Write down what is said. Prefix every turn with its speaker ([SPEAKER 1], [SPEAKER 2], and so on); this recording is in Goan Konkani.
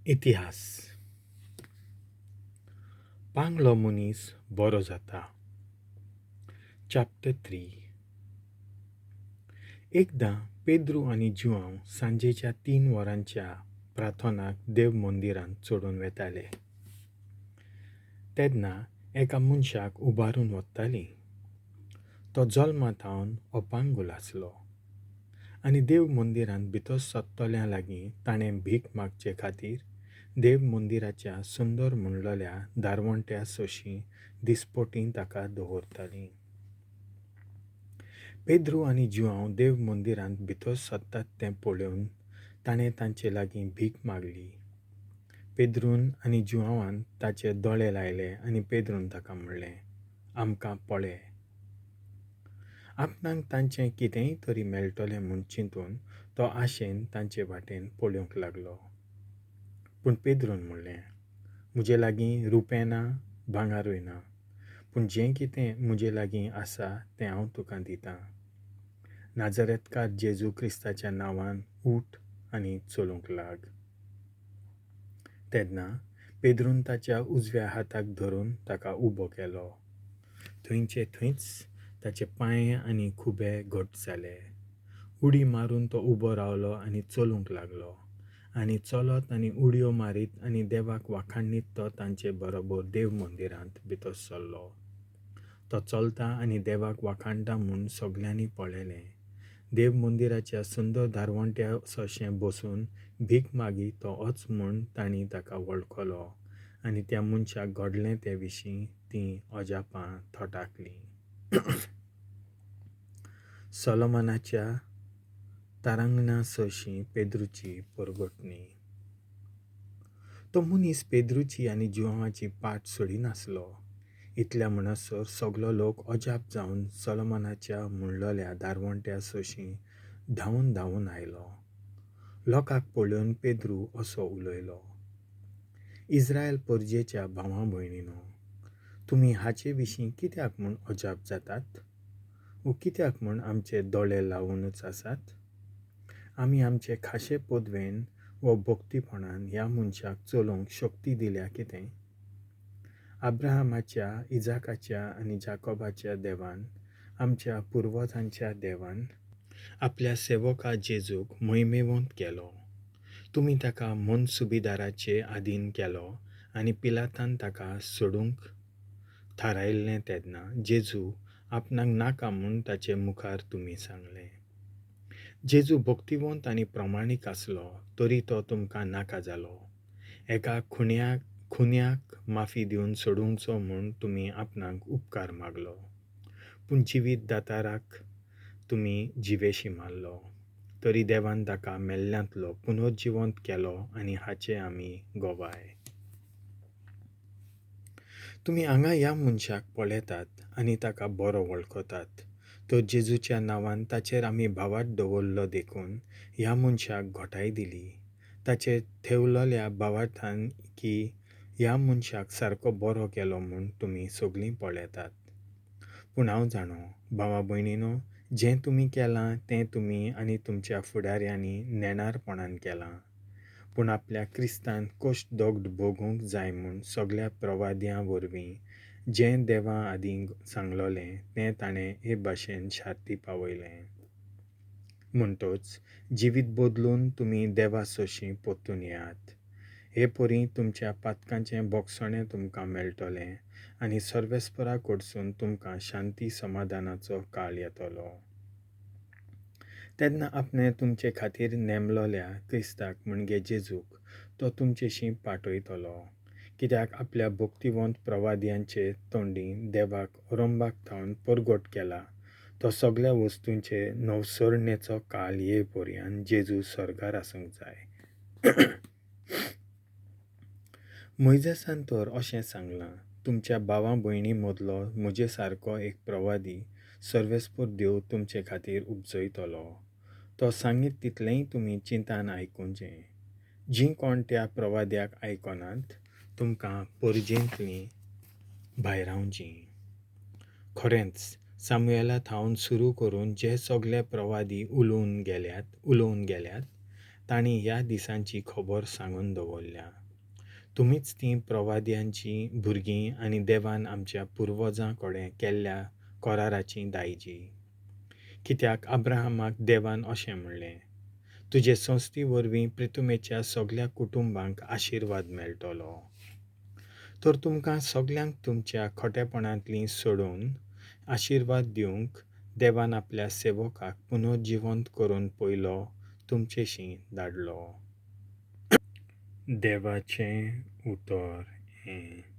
[SPEAKER 1] इतिहास. पांगलो मनीस बरो जाता. चॅप्टर 3. एकदां पेद्रू आनी जुआंव सांजेच्या 3 वरांच्या प्रार्थनाक देव मंदिरांत चडून वेताले तेन्ना एका मनशाक उबारून वतालीं. तो जल्मा थावन अपांगूल आसलो आनी देव मंदिरांत भितर सरतल्या लागीं ताणें भीक मागचे खातीर देव मंदिराच्या सुंदर म्हणलेल्या दारवंट्या सोशीं दिसपटी ताका दवरतालीं. पेद्रू आनी जुआंव देव मंदिरांत भितर सरतात तें पळोवन ताणें तांचे लागीं भीक मागली. पेद्रून आनी जुआंवान ताचे दोळे लायले आनी पेद्रून ताका म्हणलें, आमकां पळय. आपणाक तांचें कितेंय तरी मेळटलें म्हूण चिंतून तो आशेन तांचे वाटेन पळोवंक लागलो. पूण पेद्रून म्हणलें, म्हजे लागीं रुपें ना, भांगारूय ना, पूण जें कितें म्हजे लागीं आसा तें हांव तुका दितां. नाजरेतकार जेजू क्रिस्ताच्या नांवान उठ आनी चलूंक लाग. तेन्ना पेद्रून ताच्या उजव्या हाताक धरून ताका उबो केलो. थंयचे थंयच ताचे पांय आनी खुबे घट जाले. उडी मारून तो उबो रावलो आनी चलूंक लागलो. आनी चलत आनी उडयो मारीत आनी देवाक वाखाणीत तो तांचे बरोबर देव मंदिरांत भितर सरलो. तो चलता आनी देवाक वाखाणटा म्हूण सगल्यांनी पळयलें. देव मंदिराच्या सुंदर दारवंट्या सरशें बसून भीक मागी तो ओच म्हूण तांणी ताका वळखलो आनी त्या मनशाक घडलें ते विशीं तीं अजापां थटाकलीं. सोलोमनाच्या तारांगणा सरशीं पेद्रूची परगटणी. तो मनीस पेद्रूची आनी जुआंवाची पाट सोडिनासलो. इतल्या म्हणसर सगलो लोक अजाप जावन सोलोमनाच्या म्हणलेल्या दारवंट्या सरशीं धांवून धांवून आयलो. लोकांक पळोवन पेद्रू असो उलयलो, इस्रायल परजेच्या भावा भयणीनो, तुमी हाचे विशीं कित्याक म्हूण अजाप जातात वो कित्याक म्हूण आमचे दोळे लावुनूच आसात? आमी आमचे खाशे पदवेन वो भक्तीपणान ह्या मनशाक चलोवंक शक्ती दिल्या कितें? अब्राहमाच्या, इजाकाच्या आनी जाकोबाच्या देवान, आमच्या पुर्वजांच्या देवान आपल्या सेवका जेजूक महिमेवंत केलो. तुमी ताका मनसुबीदाराचे आदीन केलो आनी पिलातान ताका सोडूंक थारायल्लें तेन्ना जेजू आपणाक नाका म्हूण ताचे मुखार तुमी सांगलें. जेजू भक्तिवंत आनी प्रमाणीक आसलो तरी तो तुमकां नाका जालो. एका खुन्याक माफी दिवन सोडूंचो म्हूण तुमी आपणाक उपकार मागलो, पूण जिवीत दाताराक तुमी जिवेशी मारलो. तरी देवान ताका मेल्ल्यांतलो पुनर्जिवंत केलो आनी हाचे आमी गवाय. तुमी हांगा ह्या मनशाक पळयतात आनी ताका बरो वळखतात, तर जेजूच्या नांवान ताचेर आमी भावार्थ दवरलो देखून ह्या मनशाक घटाय दिली. ताचेर ठेवलेल्या भावार्थान की ह्या मनशाक सारको बरो केलो म्हूण तुमी सगळीं पळयतात. पूण हांव जाणो भावा भयणीनो, जें तुमी केलां तें तुमी आनी तुमच्या फुडाऱ्यांनी नेणारपणान केलां. पूण आपल्या क्रिस्तान कश्ट दग्द भोगूंक जाय म्हूण सगळ्या प्रवाद्यां वरवीं जें देवा आदीं सांगलोलें तें ताणें हे भाशेन शार्ती पावयलें. म्हणटच जिवीत बदलून तुमी देवा सोशीं परतून येयात. हे परी तुमच्या पातकांचें बोगसणें तुमकां मेळटलें आनी सर्वेस्परा कडसून तुमकां शांती समाधानाचो काळ येतलो. तेन्ना आपणें तुमचे खातीर नेमलोल्या क्रिस्ताक म्हणजे जेजूक तो तुमचेशी पाठयतलो. कित्याक आपल्या भक्तिवंत प्रवाद्यांचे तोंडी देवाक अरंबाक थावन परगट केला तो सगळ्या वस्तूंचे नवसरणेचो काळ ये पर्यान जेजू सर्गार आसूंक जाय. मोयजेसान तर अशें सांगलां, तुमच्या भावा भयणी मदलो म्हजे सारको एक प्रवादी सर्वेस्पर देव तुमचे खातीर उपजयतलो. तो सांगीत तितलेंय तुमी चिंतान आयकुचें. जीं कोण त्या प्रवाद्याक आयकनात तुमकां परजेंतलीं भायरावचीं. खरेंच सामुएला थावन सुरू करून जे सगळे प्रवादी उलोवन गेल्यात तांणी ह्या दिसांची खबर सांगून दवरल्या. तुमीच तीं प्रवाद्यांचीं भुरगीं आनी देवान आमच्या पुर्वजां कडेन केल्ल्या कराराचीं दायजी. कित्याक अब्राहमाक देवान अशें म्हणलें, तुजे संस्थी वरवीं प्रितुमेच्या सगल्या कुटुंबांक आशिर्वाद मेळटलो. तर तुमकां सगल्यांक तुमच्या खोटेपणांतलीं सोडून आशिर्वाद दिवंक देवान आपल्या सेवकाक पुनर्जिवंत करून पयलो तुमचेशी धाडलो. देवाचें उतर हें.